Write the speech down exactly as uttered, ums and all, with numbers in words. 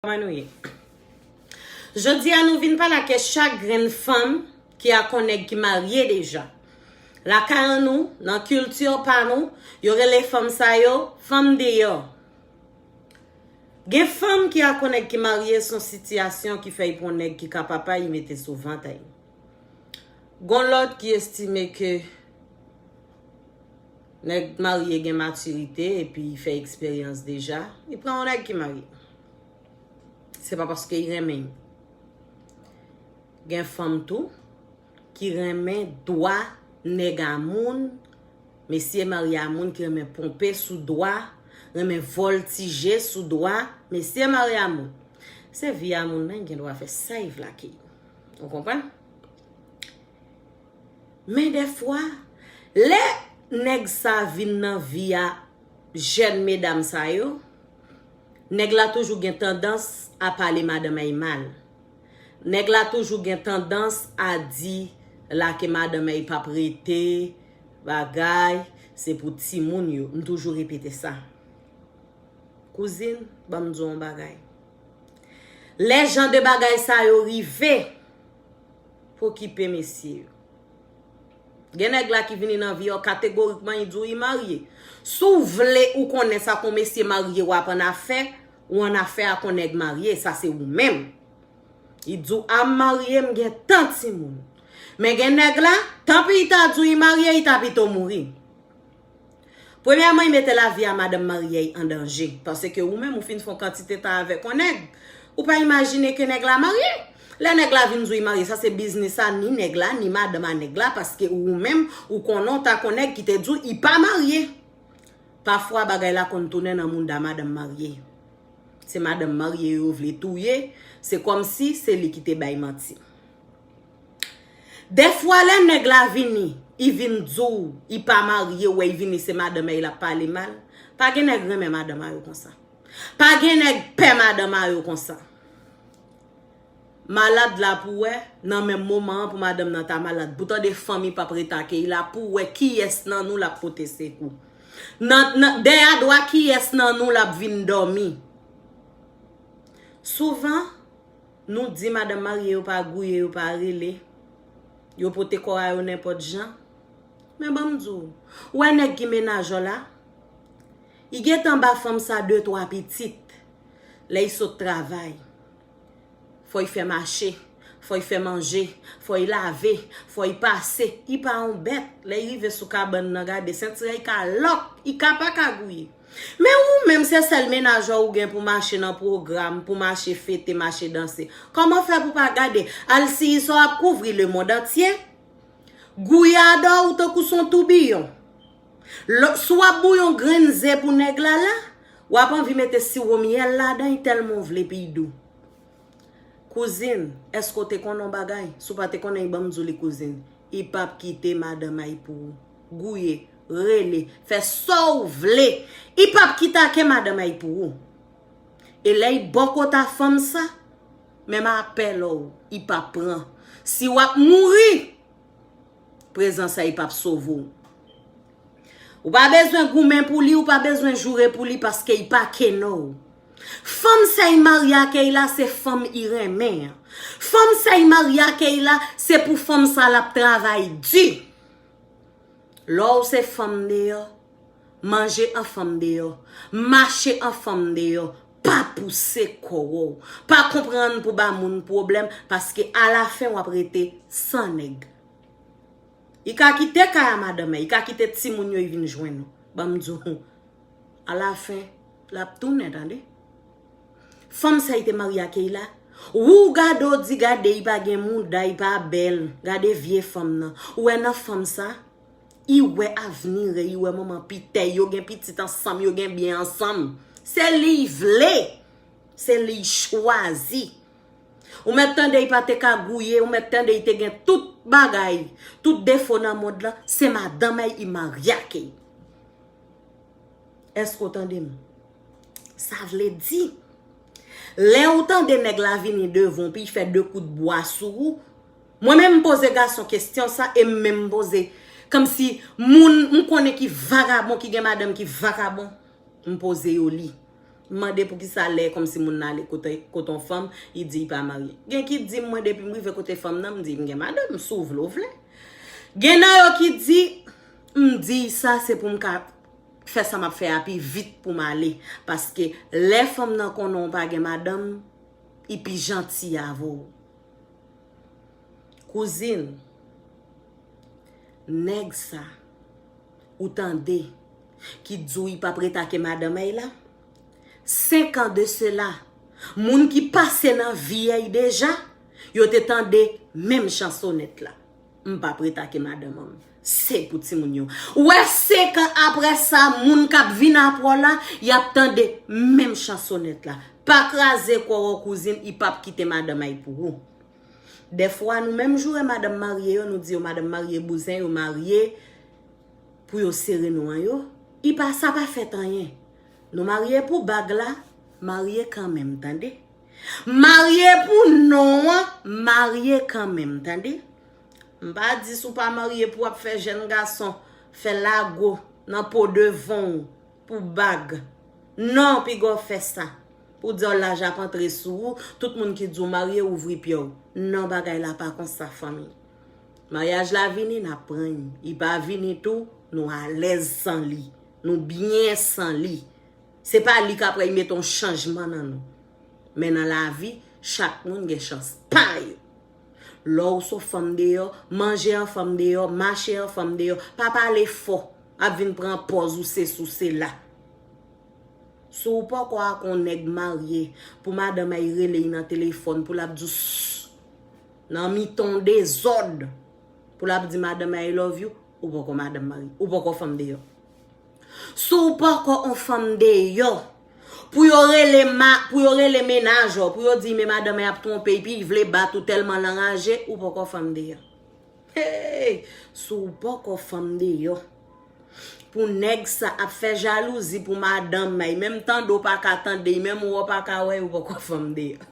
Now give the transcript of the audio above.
Kòman nou ye? Jodi a nou vin pale ak chak grenn fanm ki ak yon nèg ki marye deja. Lakay an nou, nan kilti pa nou, yo rele fanm sa yo fanm deyò. Gen fanm ki ak yon nèg ki marye, se yon sitiyasyon ki fè y pran yon nèg ki ka papa y mete sou vant a y. Gon lòt ki estime ke nèg marye gen matirite epi y fè eksperyans deja, y pran yon nèg ki marye. Se pa paske y renmen y. Gen fanm tou ki renmen dwa nèg a moun, mesye marye a moun ki renmen ponpe sou dwa, renmen vòltije sou dwa mesye marye a moun. Se vi a moun nan, y gen dwa fè sa y vle ak li. Ou konprann? Men dèfwa, lè nèg sa vin nan vi a jèn medam sa yo, nèg la toujou gen tandans a pale madanm a y mal. Nèg la toujou gen tandans a di la ke madanm a y p ap rete, bagay, se pou timoun yo. M toujou repete sa. Kouzin, ban m di w yon bagay. Lè jan de bagay sa yo rive, pokipe mesye yo. Gen nèg la ki vini nan vi a w kategorikman, li di w li marye. Si w vle ou konnen sa k yon mesye marye w ap annafè, ou annafè ak yon nèg marye, sa se ou menm. Li di w a m marye, m gen tan timoun. Men gen nèg la, tanpi li ta di w li marye, li ta pito mouri. Premyèman, y mete lavi a madanm marye y an danje, paske ou menm ou fin fè yon kantite tan avèk yon nèg. Ou pa imajine ke nèg la marye. Lè nèg la vin di w li marye, sa se biznis a ni nèg la, ni madanm a nèg la, paske ou menm ou konnen w t ak yon nèg ki te di w li pa marye. Pafwa bagay la konn tounen nan mouda madanm marye. Se madanm marye yo vle touye, se kòmsi se li ki te bay manti. Dèfwa lè nèg la vini, li vin di w li pa marye, ou wè li vini se madanm a y l ap pale mal. Pa gen nèg renmen madanm a yo konsa. Pa gen nèg pè madanm a yo konsa. Malad la pou wè, nan menm moman an pou madanm nan ta malad. Pou tande fanmi p ap rete ak li la, pou wè kiyès nan nou l ap pote sekou. Nan, nan, dèyè a dwa kiyès nan nou l ap vin dòmi. Souvan, nou di madanm marye yo pa gouye, yo pa rele, yo pote kò a yo nenpòt jan. Men ban m di w, ou wè nèg ki menaj w la, li gentan ba fanm sa de twa pitit lè l sot travay. Fò l fè mache, fò l fè manje, fò l lave, fò l pase. Li pa yon bèt. Lè l rive sou kabann nan, gade, senti a l ka lòk, li ka pa ka gouye. Men ou menm, se sèl menaj ou gen pou mache nan pwogram, pou mache fete, mache danse. Kòman fè pou pa gade? Alsiyis ou ap kouvri lemonn antye. Gouyada ou tankou s on toubiyon. Lò, si w ap bouyon grenn ze pou nèg la la, w ap anvi mete siwo myèl ladan l tèlman w vle pou l dou. Kouzin, èske w te konnen yon bagay? Si w pa te konnen, ban m di w li kouzin. Li p ap kite madanm a l pou ou. Gouye, rele, fè sa w vle. Li p ap kite ake madanm a l pou ou. E lè l bò kòt a fanm sa, menm apèl ou, li p ap pran. Si w ap mouri, prezans a l p ap sove w. Ou pa bezwen goumen pou li, ou pa bezwen joure pou li paske l pa kenò w. Fanm sa l marye ak li la, se fanm li renmen an. Fanm sa l marye ak li la, se pou fanm sa l ap travay di. Lè w se fanm deyò, manje an fanm deyò, mache an fanm deyò, pa pouse kò w. Pa konprann pou ba moun pwoblèm, paske alafen w ap rete san nèg. Li ka kite kay a madanm, li ka kite timoun yo, li vin jwenn ou. Ban m di w, alafen, l ap tounen, tande. Fanm sa l te marye ak li la. Ou gade, w di gade, li pa gen mouda, li pa bèl. Gade vye fanm nan. Ou wè nan fanm sa, li wè avni, li wè manman pitèy, yo gen pitit ansanm, yo gen byen ansanm. Se li l vle. Se li l chwazi. Ou mèt tande l pa te ka gouye, ou mèt tande l te gen tout bagay, tout defo nan mond lan, se madanm li marye ak li. Èske w tande m? Sa vle di, lè ou tande nèg la vini devan w, pi l fè de kout bwa sou ou, mwen menm m poze gason kesyon sa, e m menm m poze, kòmsi moun m konnen ki vagabon, ki gen madanm ki vagabon, m poze yo li. Mande poukisa lè kòmsi moun nan ale kote, kote yon fanm, li di li pa marye. Gen ki di m, mwen depi m rive kote fanm nan, m di m gen madanm, si w vle w vle. Gen nan yo ki di, m di sa se pou m ka fè sa m ap fè a pi vit pou m ale. Paske lè fanm nan konnen w pa gen madanm, li pi janti avè w. Kouzin, nèg sa, ou tande, ki di w li p ap retake madanm ay la? Senk an de sela, moun ki pase nan vi ay deja, yo te tande menm chansonèt la. M p ap retake madanm an. Se pou timoun yo. Ou wè, senk an apre sa, moun k ap vin apre w la, y ap tande menm chansonèt la. Pa kraze kò w, kouzin, li p ap kite madanm ay pou ou. Dèfwa, nou menm joure madanm marye yo, nou di yo madanm marye bouzen, yo marye pou yo sere nou an yo. I pa, sa pa fèt anyen. Nou marye pou bag la, marye kanmenm, tande. Marye pou non an, marye kanmenm, tande. M pa di si w pa marye pou w ap fè jèn gason fè lago nan po devan w pou bag. Non, piga w fè sa. Pou di w laj ap antre sou ou, tout moun ki di w marye ouvri pye w. Non, bagay la pa konsa, fanmi. Maryaj la vini, n ap pran l. Li pa vini tou, nou alèz san li. Nou byen san li. Se pa li k ap wè li mete yon chanjman nan nou. Men nan lavi, chak moun gen chans pa yo. Lè w se yon fanm deyò, manje an fanm deyò, mache an fanm deyò, pa pale fò, ap vin pran pòz ou sesi ou sela. Si w poko ak yon nèg marye, pou madanm ay rele l nan telefòn, pou l ap di w sss, nan mitan yon dezòd, pou l ap di madanm ay love you, ou poko madanm marye, ou poko fanm deyò. Si w poko yon fanm deyò, pou yo rele ma, pou yo rele mennaj ou, pou yo di men madanm ay ap twonpe, epi l vle bat ou tèlman l anraje, ou poko fanm deyò. Hey! Si w poko fanm deyò, pou nèg sa ap fè jalouzi pou madanm ay, menm tande w pa ka tande, menm wè w pa ka wè, ou poko fanm deyò.